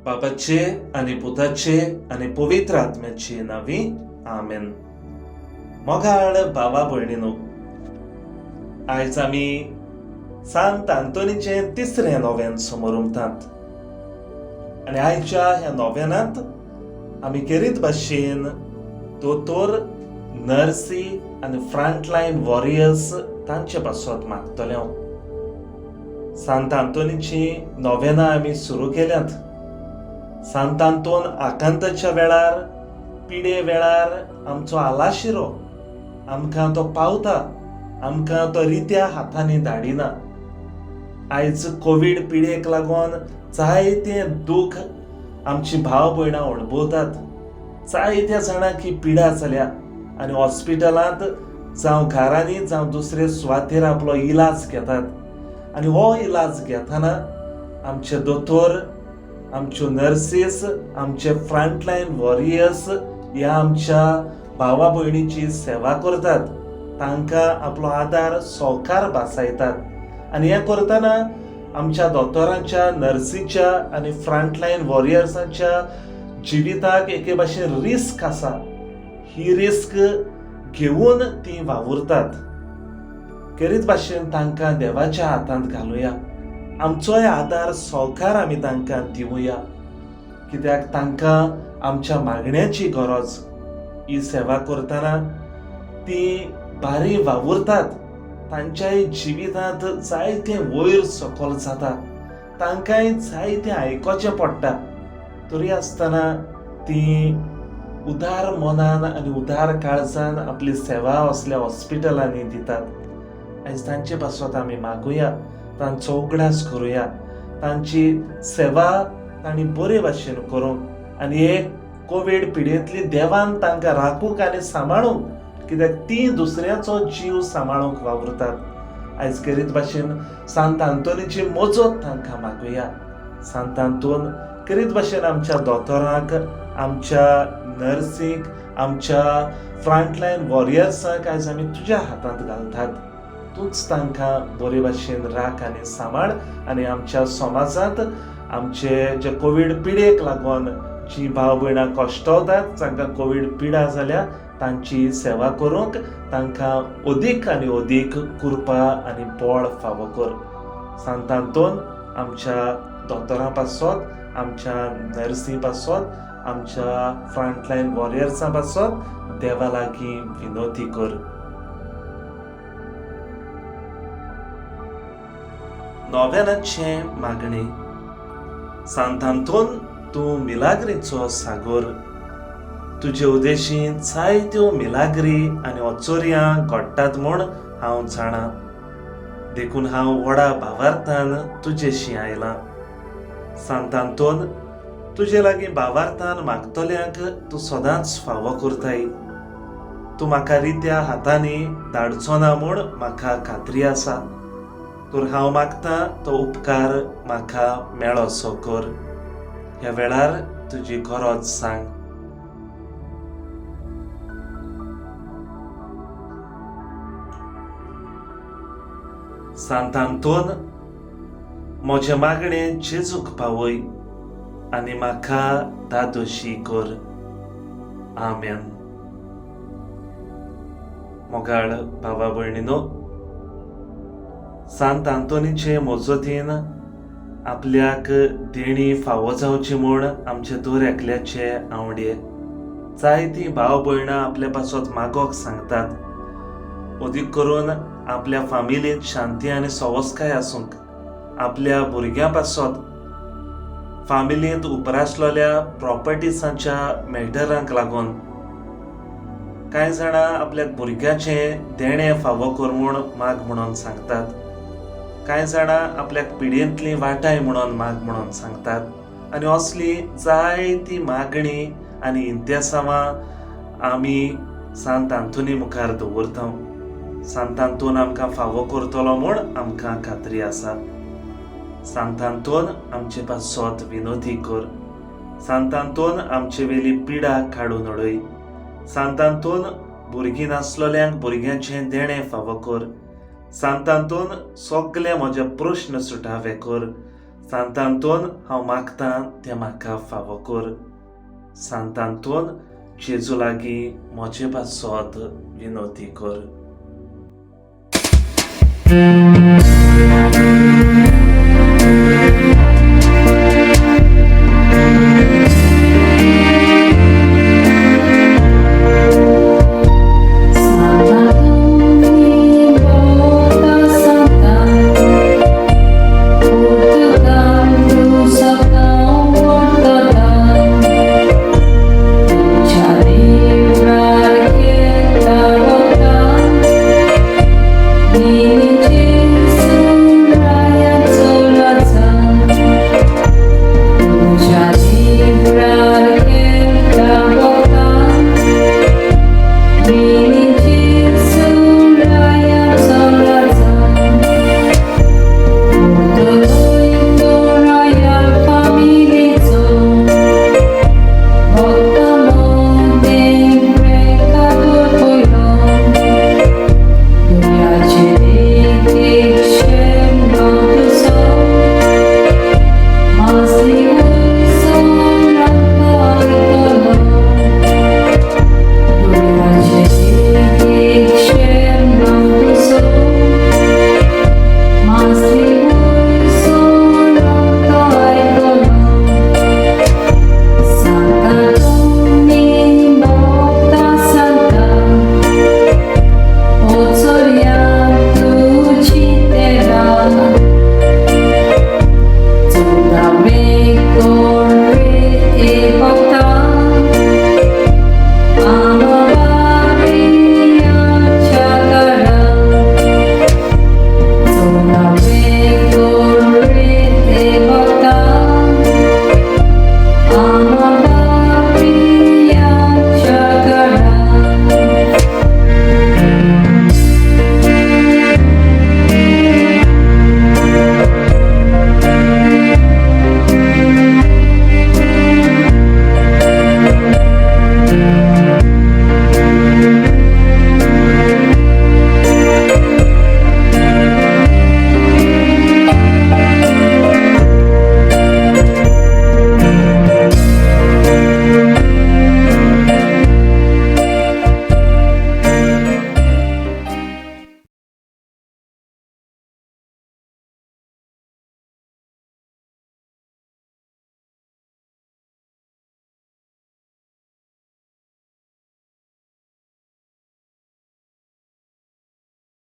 बापाचे आनी पुताचे आनी पवित्र आत्म्याचे नांवी, आमेन. मोगाळ भावा भयणीनो, आयज आमी सांत आंतोनीचें तिसरें नोवेन समोर उमतात आनी आयच्या ह्या नोवेनांत आमी केरीत भाशेन दोतोर, नर्सी आनी फ्रंटलायन वॉरियर्स तांचे पासत मागतले. सांत आंतोनीची नोवेनां आमी सुरू केल्यात. सांत आंतोन आकांताच्या वेळार, पिडे वेळार आमचो आलाशिरो, आमकां तो पावता, आमकां तो रित्या हातांनी धाडिना. आयज कोवीड पिडेक लागून जायते दूख आमची भाव भयणां अणभवतात. जायत्या जाणांक ही पिडा जाल्या आनी हॉस्पिटलांत जावं घरांनी जावं दुसरे सुवातेर आपलो इलाज घेतात. आनी हो इलाज घेतना आमचे दोतोर, आमच्यो नर्सीस, आमचे फ्रंटलायन वॉरियर्स ह्या आमच्या भावा भयणीची सेवा करतात, तांकां आपलो आदार सहकार भासायतात. आनी हें करतना आमच्या दोतोरांच्या, नर्सीच्या आनी फ्रंटलायन वॉरियर्सांच्या जिविताक एके भाशेन रिस्क आसा. ही रिस्क घेवन ती वावुरतात. खेरीत भाशेन तांकां देवाच्या हातांत घालुया. आमचोय आदार सहकार आमी तांकां दिवया, कित्याक तांकां आमच्या मागण्याची गरज. ही सेवा करतना ती बारी वावुरतात. तांच्याय जिवितांत जायतें वयर सकयल जाता, तांकांय जायतें आयकोचें पडटा. तरी आसतना ती उदार मनान आनी उदार काळजान आपली सेवा असल्या हॉस्पिटलांनी दितात. आयज तांचे पासत आमी मागुया, तांचो उगडास करुया, तांची सेवा तांणी बरे भाशेन करूंक आनी एक कोवीड पिडेंतली देवान तांकां राखूंक आनी सांबाळूंक, कित्याक ती दुसऱ्याचो जीव सांबाळूंक वावुरतात. आयज खेरीत भाशेन सांत आंतोनीची मजत तांकां मागुया. सांत आंतोन खेरीत भाशेन आमच्या दोतोरांक, आमच्या नर्सींक, आमच्या फ्रंटलायन वॉरियर्सांक आयज आमी तुज्या हातांत घालतात. तूंच तांकां बरे भाशेन राख आनी सांबाळ. आनी आमच्या समाजांत आमचे जे कोवीड पिडेक लागून जी भाव भयणां कश्टवतात, जांकां कोवीड पिडा जाल्या, तांची सेवा करूंक तांकां अदीक आनी अदीक कृपा आनी बळ फावो कर. सांत आंतोन, आमच्या दोतोरां पासत, आमच्या नर्सी पासत, आमच्या फ्रंटलायन वॉरियर्सां पासत देवा लागीं विनोती कर. नोवेनाचें मागणें. सांत आंतोन, तूं मिलाग्रीचो सागोर. तुजे उदेशी जायत्यो मिलाग्री आनी अचोर्यां घडटात म्हूण हांव जाणा. देखून हांव व्हडा भावार्थान तुजेशी आयलां. सांत आंतोन, तुजे लागीं भावार्थान मागतल्यांक तूं सदांच फावो करताय. तूं म्हाका रित्या हातांनी धाडचो ना म्हूण म्हाका खात्री आसा. तर हांव मागता तो उपकार म्हाका मेळोसो कर. ह्या वेळार तुजी गरज सांग. सांत आंतोन, म्हजें मागणें जेजूक पावय आनी म्हाका धादोशी कर. आमेन. मोगाळ भावा भयणीनो, सांत आंतोनीचे मजतीन आपल्याक देणी फावो जावची म्हूण आमचे दर एकल्याचे आंवडे. जायतीं भाव भयणां आपल्या पासत मागोक सांगतात, अदीक करून आपल्या फामिलींत शांती आनी सवसकाय आसूंक, आपल्या भुरग्यां पासत, फामिलींत उपरासलेल्या प्रॉपर्टीसांच्या मॅटरांक लागून. कांय जाणां आपल्या भुरग्याचें देणें फावो कर म्हूण माग म्हणून सांगतात. कांय जाणां आपल्याक पिडयेंतली वाटाय म्हणून माग म्हणून सांगतात. आनी असली जायती मागणी आनी इंतेसांवां आमी सांत आंतोनी मुखार दवरता. सांत आंतोन आमकां फावो करतलो म्हूण आमकां खात्री आसा. सांत आंतोन, आमचे पासत विनोदी कर. सांत आंतोन, आमचे वेली पिडा काडून उडय. सांत आंतोन, भुरगीं नासलेल्यांक भुरग्यांचें देणें फावो कर. सांत आंतोन, सगळे म्हजे प्रश्न सुटावे कर. सांत आंतोन हांव मागतां तें म्हाका फावो कर. सांत आंतोन जेजू लागीं म्हजे पासत विनवती कर.